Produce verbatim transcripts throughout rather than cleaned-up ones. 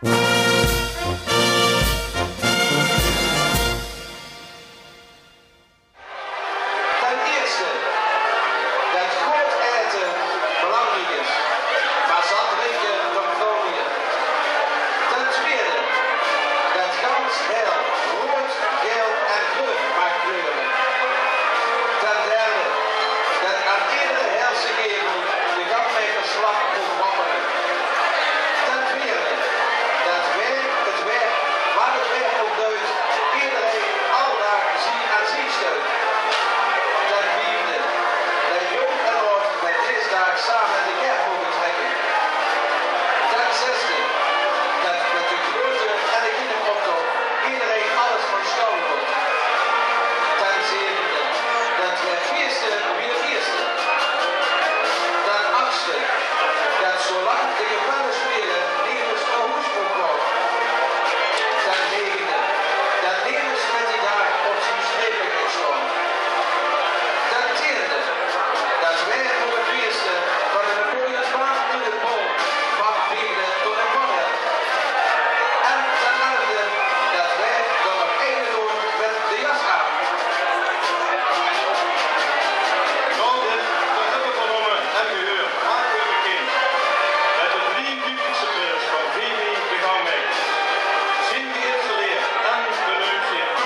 Ten ierste, det good aete belangriek is, mer zat drinke van kronie. Ten twiede, det gans Heël roead, gael en greun maag kleure. Ten derde, det aan eder Heëlse gevel de gangmaekersvlag mót wappere. Ten veerde, det wae 't wae, waat 't wae ouch duit, ederein aldaag zie aan zie steit. Ten viefde, det jónk en aad mit dees daag same de kerk moge trèkke. Ten zesde, det mit de groeëte en de kinderoptoch ederein alles van sjtal wuuert. Ten zevende, det wae fieëste wie de ierste. Ten achste, det zoelang de kapelle sjpele, nemes nao hoes mót gaon. Ten negende, det nemes mit die daag op zien sjtrepe geit sjtaon. Ten tiende, det wae veur 't fieëste van de Napoleonsbaan tot de Bol, van Biegele tot de Panne. En ten elfde, det wae d'r nog eine doon mit de jas aan. Nao dit te höbbe vernómme en gehuurd, make v'r bekind det de drieënvieftigste prins van V V de gangmaeker, zien geïnstalleerd en beneump zeet,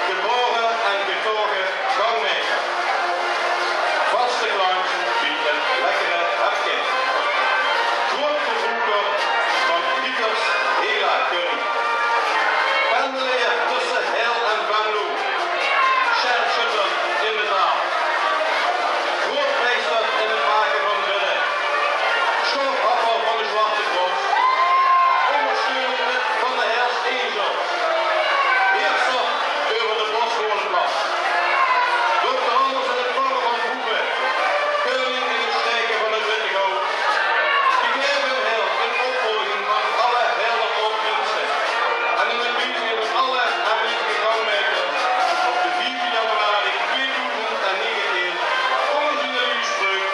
gebaore en getaoge gangmaeker, vaste klant bie 't lekkere hepke, groeëte verbroeker van Pieters Hela-curry, pendeleer tösse Heël en Venlo, sjerpsjötter in de taal, groeëtmeister in 't make van bidde, sjtoafhapper van de Zwarte Cross, óngersteuner van de Hells Angels, heerser euver de Bosscholenplas, dokter Anders in 't vange van boeve, keuning in 't sjtaeke van 't witte goud. Gegaeve in Heël in opvolging van alle Heëler aod-prinse en in 't biezeen van alle aanwezige gangmaekers op de viefde januari tweedoezend negentien, ónger zien luuj spreuk: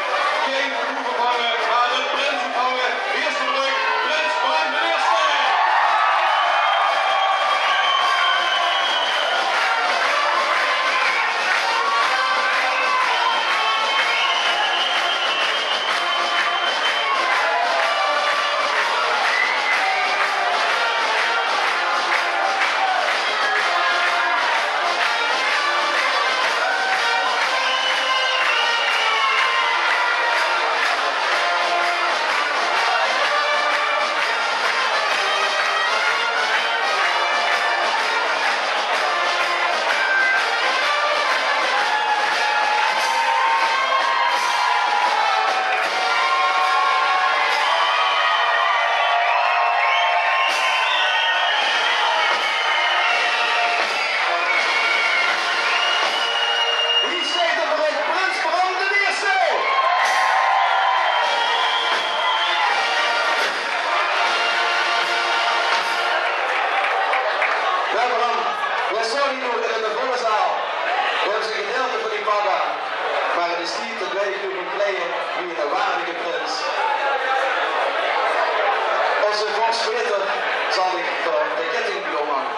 gein boeve vange, mer de prinse vange. Hie is 'r trök, prins Bram d'n Ierste. Hie steit 'r, prins Bram d'n Ierste. Jao, Bram, veer sjtaon hie noe in ein volle zaal. Veer höbbe ein gedeilte van dien pak aan. Mer 't is tied det veer dich noe gaon kleie wie eine waardige prins. Ózze vors Peter zal dich de ketting bie ómhange.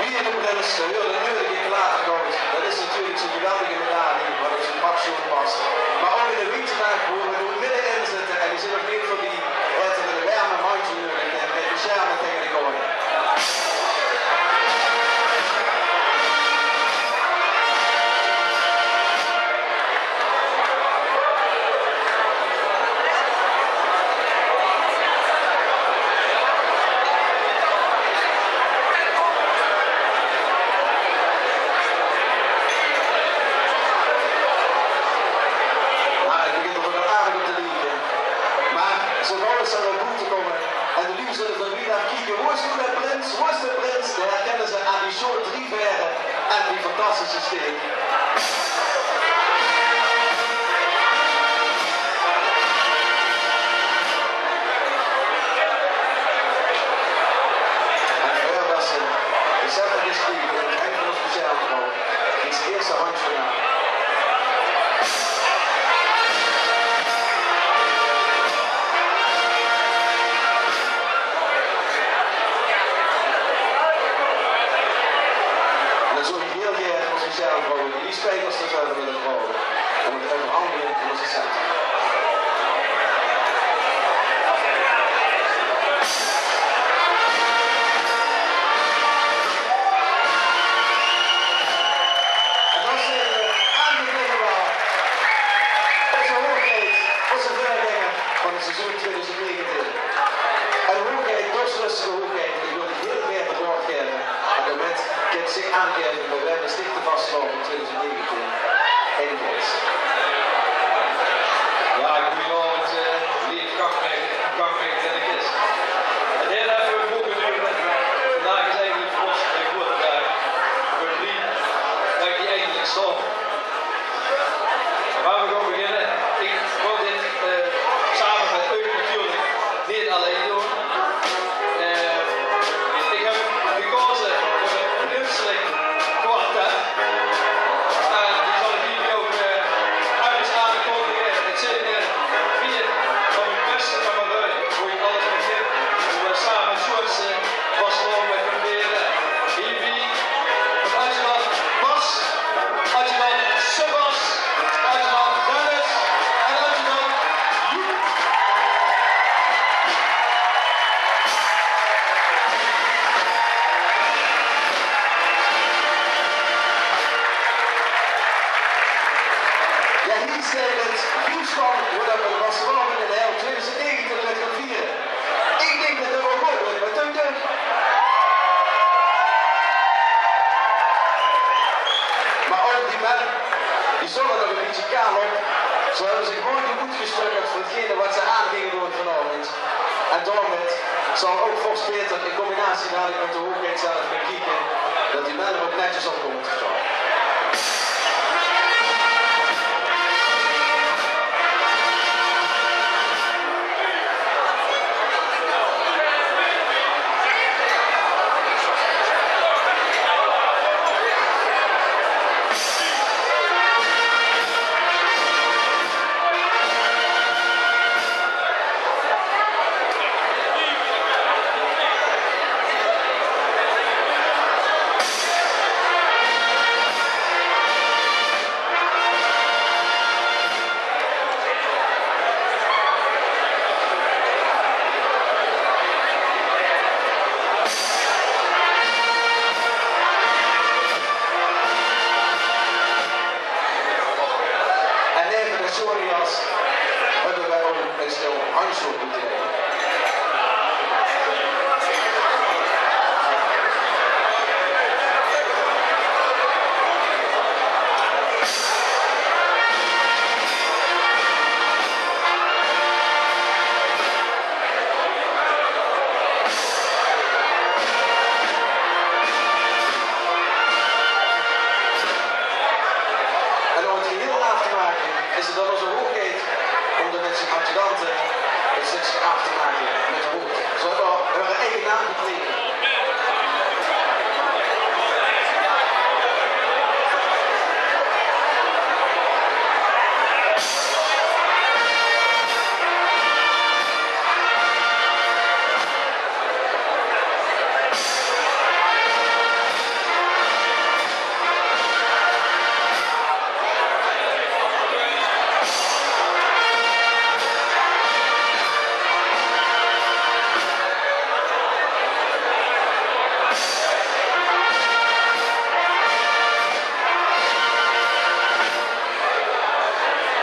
Wie eine prins, d'r huuert 'n nuuedig klatergoud. Det is natuurlik zoe'n geweldige medaille waat op zien pak sjoon past. Mer ouch in de winterdaag, wo veer noe middenin zitte en die zeen nog neet veurbie, haet 'r ein werm mandje nuuedig en ein besjerming taenge de koude. Mer ich begin d'r waal aardig op te lieke. Mer zo gauw es ze nao boete kómme en de luuj zölle van wied aaf kieke: wo is noe de prins, wo is de prins? Dan herkinne ze aan die sjoon drie vaere en die fantastische steek. Aangaeve bie wem is dich de vastelaovend twintig negentien in Gils? Jao, goojenaovend, eh, leef Gangweg, Gangweg en de Gils. Het haet effe moge dore, mer vandaag is eigelik veur ós ein groete daag. Ich bön blie det ich hie eindelik staon. Mer veer gaon beginne. Ich wól dit, eh, same mit uch natuurlik neet allein doon. Eh, ich höb gekaoze veur ein prinselik kwartet. En die zal ich hie ouch, eh, effe aankondige. Het zeen, eh, veer van mien bèste kameraoje, wo ich alles mit kin. Wo veer same sjoons, eh, vastelaovend mit kin viere. Hie bie adjudant Bas, adjudant Sebas, adjudant Dennis en adjudant Joep. Jao, hie steit het. Hie steit wo det vastelaovend in Heil twintig negentien mit gaon viere. Ich dink det det waal good wuuert, waat dink geer? Mer ouch die men, die zólle nog ein bietje kaal op. Ze höbbe zich mooi de moed gestökkerd veur hetgene waat ze aan ginge doon vanaovend. En daomit zal ouch vors Peter in combinatie dalik mit de hoogheid zelf gaon kieke det die men d'r ouch netjes op kómme te staon. En neve de sjoon jas höbbe veer ouch ein stel handsjoon. En óm het geheel aaf te make, is het aan ózze hoogheid óm de minse, adjudante, het zich aaf te make mit de hood. Ze höbbe häöre eige naam gekrege.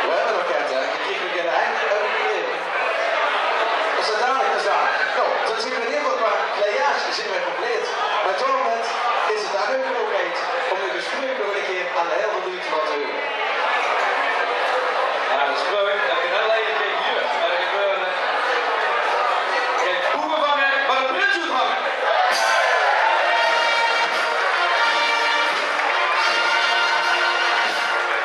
Veer höbbe nog get, hè? Geer kriegt nog ein henk en ein kneep. Is det dalik? Is det dalik? Noe, dan zeen veer in eder geval qua kleidage zeen veer compleet. Mer daomit is het aan uch hoogheid óm uch gespreuk nog ein kier aan de hiel luuj te laote heure. Jao, det is leuk. Det kan allein ein kier hie. Mer det gebeurt. Gein boewe vange, mer de prins oethange.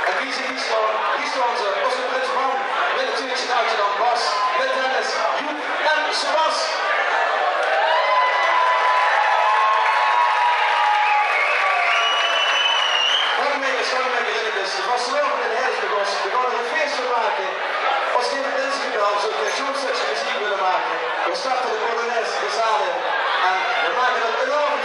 En wie ze hie staon, hie staon ze, ózze prins Bram, mit natuurlik zien adjudant Bas, mit Dennis, Joep en Sebas. Gangmaekers, gangmaekerinnekes, de vastelaovend in Heil is begós. Veer gaon d'r ein fees van make. Es geer mit Dennis gebeld, zólt geer zo'n stökske meziek wille make. Veer starte de polonaise de zaal in. En veer make d'r ein enorm